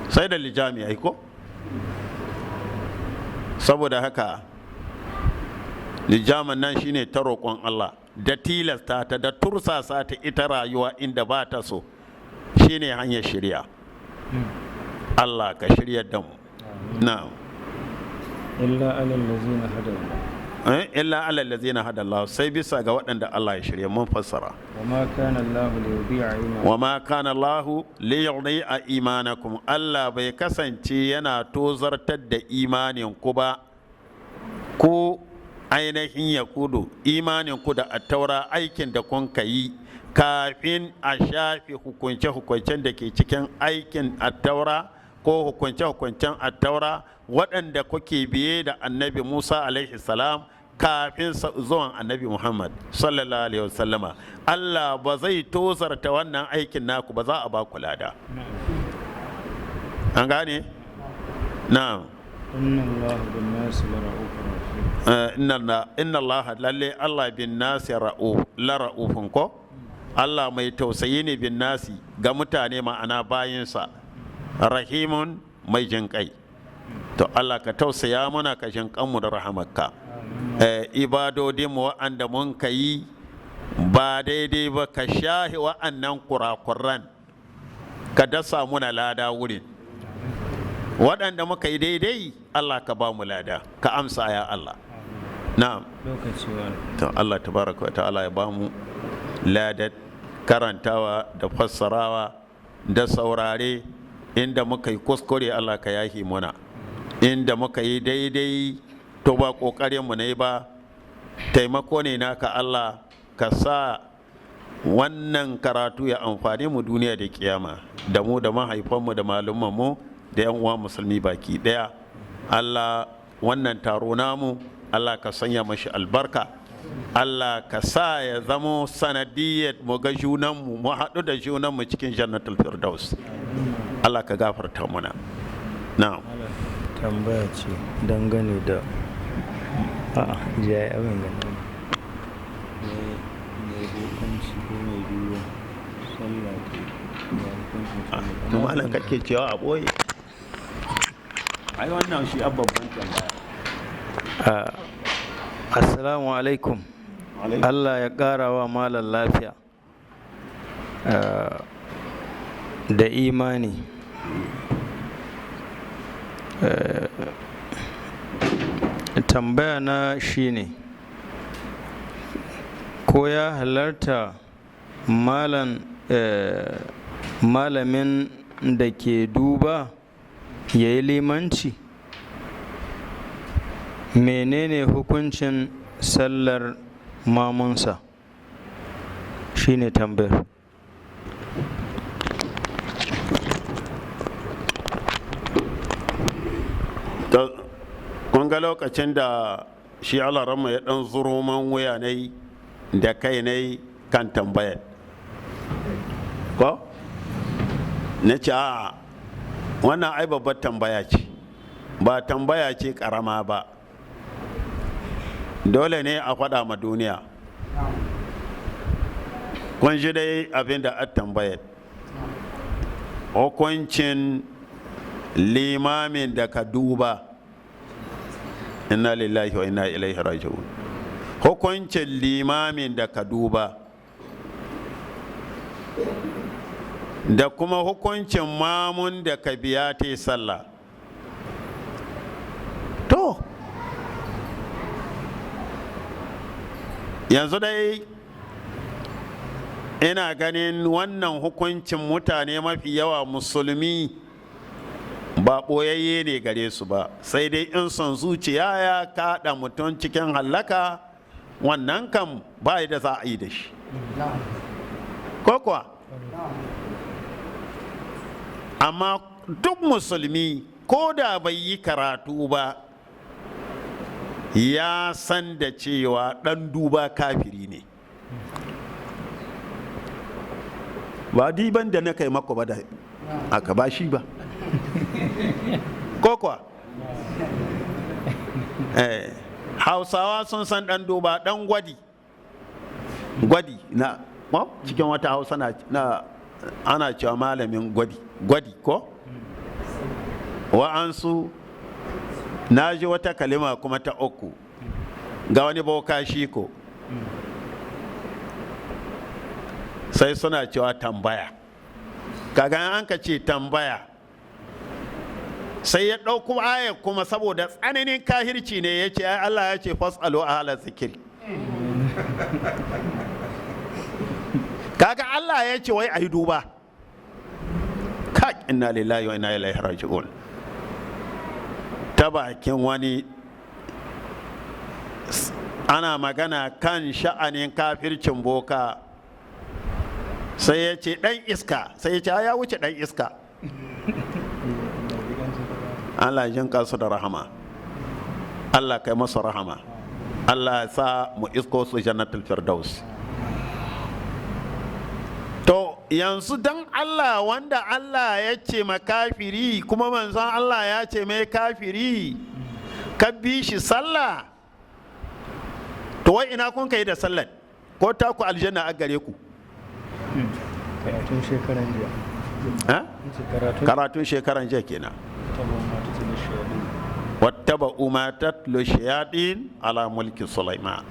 sai da lijami ai ko. Saboda haka lijamin nan shine ta roƙon Allah da tilasta ta da tursasa ta ita rayuwa inda ba ta so, shine hanyar shirya. Allah ka shirya da mu, na'am. إلا على الذين هدى الله. Illa alal ladzina hada Allah, sai bisa ga waɗanda Allah ya shirya, mun fassara. وما كان الله ليضيع إيمانكم. Wa ma kana Allahu li yudhi'a imanakum, Allah bai kasance yana tozartar da imanin ku ba, ku ainihin yakudu, imanin ku da attaura, aikin da kun yi kafin a shafe hukunce-hukuncen da ke cikin aikin attaura ko hukunce-hukuncen attaura waɗanda kuke biye da Annabi Musa alaihi salam, kafin zuwan Annabi Muhammad sallallahu alaihi wasallama, Allah ba zai tozarta wannan aikin naku ba, za a ba ku lada. An gane? Na'am. إن الله بالناس لرؤوف رحيم. Inna Allah, lalle Allah, bin nasi ra'uf, la ra'ufun ko, Allah mai tausayi ne, bin nasi, ga mutane, ma'ana bayinsa, rahimun, mai jinƙai. To Allah ka tausaya mana, ka jinƙanmu da rahamarka. Ibadodinmu wa'anda mun ka yi ba daidai ba, ka shahi wa'annan kurakuran, ka dasa muna lada wurin. Waɗanda muka yi daidai, Allah ka ba mu lada, ka amsa ya Allah, na'am. Lokaci wani. To Allah tabaraka wa ta'ala ya ba mu ladar karantawa da fassarawa da saurare. Inda muka yi kuskure, Allah ka yahi muna. Inda muka yi daidai, to ba ƙoƙarinmu ne ba, taimako ne naka. Allah ka sa wannan karatu ya amfani mu duniya da kiyama, da mu da mahaifanmu da malumanmu da yan uwa musulmi baki daya. Allah, wannan taro namu, Allah ka sanya mashi albarka. Allah ka sa ya zamo sanadiyyar mu ga junanmu, mu haɗu da junanmu cikin jannatul firdaus. Allah ka gafarta muna, na'am. Tambaya ce dangane da a'a jiya abin gani mai hukunci ko mai duba sallah ta ya hukuncin sallah? To malam, kake cewa a ɓoye, ai wannan shi babban tambaya. Assalamu alaikum. Allah ya ƙara wa malam lafiya da imani. Tambaya na shine, ko ya halarta malam Malamin da ke duba ya yi limanci? Menene hukuncin sallar mamunsa? Shine tambayar. Kun ga lokacin da shi alarama ya dan zuro man wuya ne da kai ne kan tambayar ko na ce, a wannan ai babbar tambaya ce, ba tambaya ce karama ba, dole ne a faɗa ma duniya. Kun ji dai abin da a tambayar: hukuncin limamin da ka duba. Inna lillahi wa inna ilaihi raji'un. Hukuncin limamin da ka duba da kuma hukuncin mamun da ka biya ta sallah. To, yanzu dai ina ganin wannan hukuncin mutane mafi yawa musulmi ba ɓoyayye ne gare su ba, sai dai in son zuciya ya kaɗa mutum cikin hallaka, wannan kam ba da za a yi da shi, ko kuwa? Amma duk musulmi, ko da bai yi karatu ba, ya san da cewa ɗan duba kafiri ne. Ba diban da na kai mako ba da aka ba shi ba, ko kuwa? Hausawa sun san ɗan duba, ɗan gwadi gwadi na cikin wata Hausa na ana cewa malamin gwadi gwadi ko wa'ansu. Na ji wata kalima kuma ta uku ga wani boka shi ko sai suna cewa tambaya. Kaga an ka ce tambaya, sai ya ɗauko aya kuma, saboda tsananin kahirci ne, ya ce ai Allah ya ce fas'alu ahla zikiri. Kaga Allah ya ce wai ayi duba. Ka, inna lillahi wa inna ilaihi raji'un. Ta bakin wani ana magana kan sha'anin kafircin boka, sai ya ce ɗan iska, sai ya ce ya wuce ɗan iska. Allah jin kansu da rahama, Allah kai masu rahama, Allah ya sa mu isko su jannatul firdaus. To yanzu dan Allah, wanda Allah ya ce makafiri kuma manzon Allah ya ce mai kafiri, ka bi shi sallah, to wai ina kun kai da sallar ko ta ku aljanna a gare ku? Karatun shekaran jiya. Ha? Karatun shekaran jiya kenan. Wattaba'u ma tatlu shayatin ala mulki Sulaiman.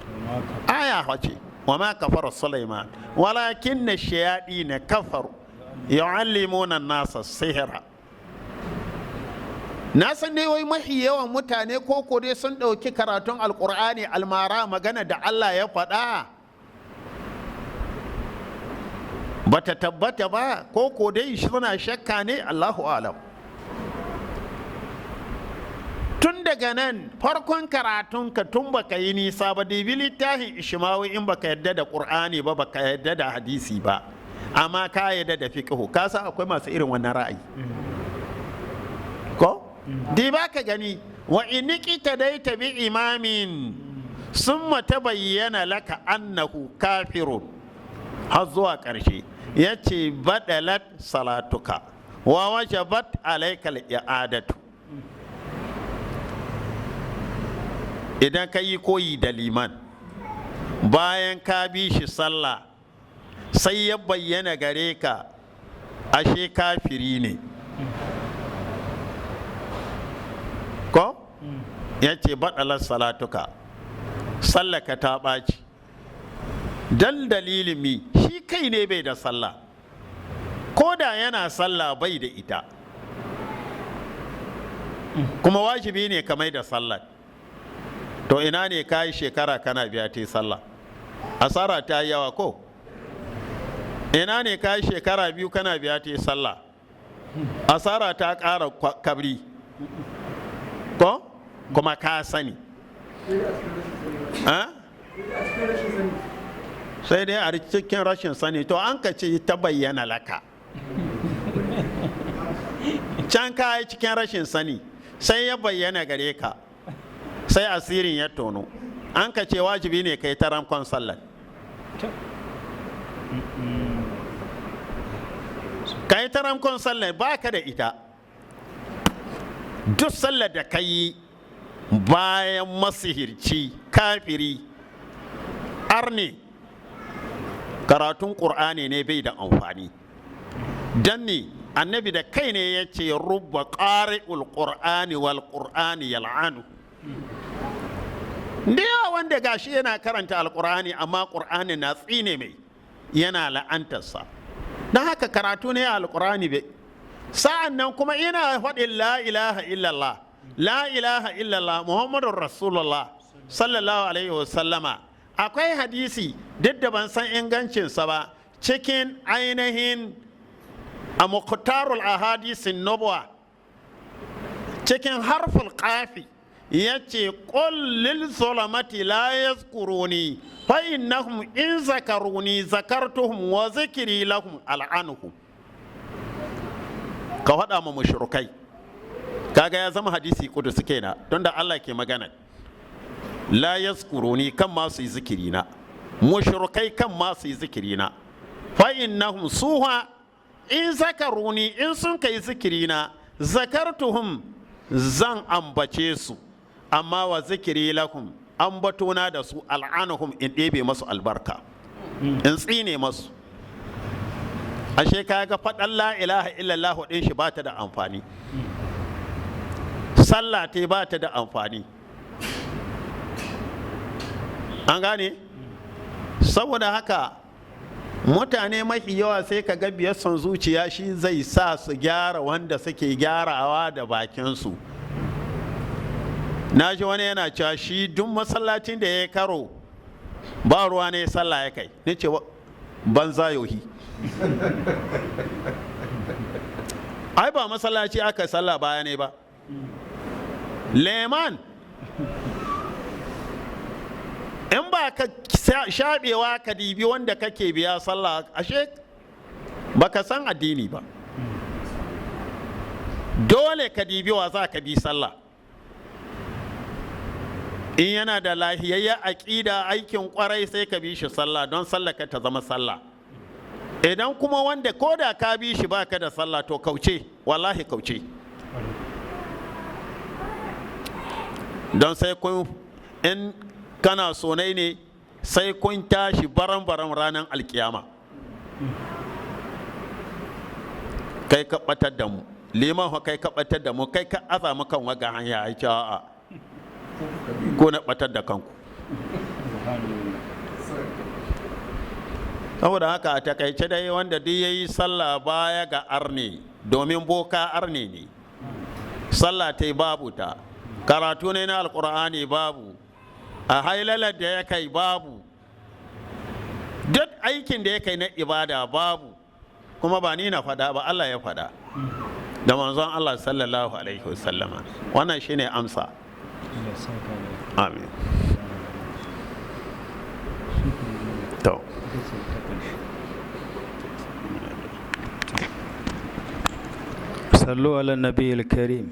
Aya wace? Wa ma kafara Sulaiman walakin shayatin kafaru yu'allimuna an-nasa sihra. Na san dai wai mafi yawan mutane ko dai sun ɗauki karatun Alƙur'ani almara, magana da Allah ya faɗa bata tabbata ba, ko dai suna shakka ne, Allahu alam. Tun daga nan farkon karatunka, tun baka yi nisa ba, dibi littafin Ishimawi. In baka yadda da Ƙur'ani ba, baka yadda da hadisi ba, amma ka yadda da fiqhu, ka san akwai masu irin wannan ra'ayi ko? Di ba ka gani, wa in iqtadaita bi imamin summa tabayyana laka annahu kafirun, har zuwa ƙarshe, yace badalat salatuka wa wajabat alaikal i'adatu. Idan ka yi koyi da liman, bayan ka bi shi sallah, sai ya bayyana gare ka ashe kafiri ne, ko ya ce baɗalar salatuka, sallaka ta ɓaci. Dan dalilin mi? Shi kai ne bai da sallah, ko da yana sallah bai da ita, kuma wajibi ne ka mai da sallah. To ina ne ka yi shekara kana biya ta sallah? Asara ta yi yawa ko? Ina ne ka yi shekara 2 kana biya ta yi sallah, asara ta ƙara kabri ko kuma ka sani. Sai dai a cikin rashin sani. To an ka ce ta bayyana laka can ka yi cikin rashin sani, sai ya bayyana gare ka, sai asirin ya tono, an ka ce wajibi ne ka yi ta ramkon sallar. Ka yi ta ramkon sallar, ba ka da ita. Duk sallar da ka yi bayan masihirci, kafiri, arne, karatun ƙur'ani ne bai da amfani. Don ne annabi da kai ne ya ce rubba ƙari'ul ƙur'ani wal ƙur'ani yal'anu. Da yawa wanda gashi yana karanta alƙur'ani, amma ƙur'ani na tsine mai, yana la'antarsa. Don haka karatu ne alƙur'ani bai. Sa'an nan kuma ina faɗin la ilaha illallah, la ilaha illallah Muhammadun Rasulullah sallallahu alaihi wasallama. Akwai hadisi, duk da ban san ingancinsa ba, cikin ainihin a muqtarul ahadisin nubuwa, cikin harful qafi, ya ce qul lil zulamati la yazkuruni fa innahum in zakaruni zakartuhum wa zikri lahum al'anuhum. Ka faɗa ma mushrikai. Kaga ya zama hadisi kudusi kenan, tunda Allah ke magana. La yazkuruni, kan ma su yi zikiri na, mushrikai kan ma su yi zikiri na, fa innahum suha in zakaruni, in sun kai zikiri na, zakartuhum, zan ambace su, amma wa zikiri lakum, ambatona da su, al'anuhum, in ɗebe masu albarka, in tsine masu. Ashe kaga faɗan la ilaha illallah ɗin shi ba ta da amfani, sallah ta ba ta da amfani. An gane? Saboda haka mutane mafi yawa sai ka ga biyar son zuciya shi zai sa su gyara wanda suke gyarawa da bakinsu. Na ji wani yana cewa shi duk masallacin da ya karo ba ruwa ne sallah ya kai. Ni ce banza yohi, ai ba masallaci aka sallah baya ne ba. Leman in ba ka shaɓewa ka dibi wanda kake biya sallah, ashe ba ka san addini ba. Dole ka dibi wa za ka bi sallah. In yana da lahiyayya aƙida, aikin ƙwarai, sai ka bi shi sallah don sallah ka ta zama sallah. Idan kuma wanda ko da ka bi shi baka da sallah, to kauce, wallahi kauce, don sai kun, in kana sonai ne, sai kun tashi baram-baram ranar alkiyama. Kai ka batar da mu liman, kai ka batar da mu, kai ka aza mu kan waga hanya. Ai ce a'a, ko na batar da kanku. Saboda haka a takaice dai, wanda duk yayi sallah baya ga arne, domin boka arne ne, sallah ta babu ta, karatu ne na alkur'ani babu, a hailalar da ya kai babu, duk aikin da ya kai na ibada babu. Kuma ba ni na faɗa ba, Allah ya faɗa da manzon Allah sallallahu alaihi wasallama. Wannan shine amsa. Amin. To. Sallu ala nabiyil karim.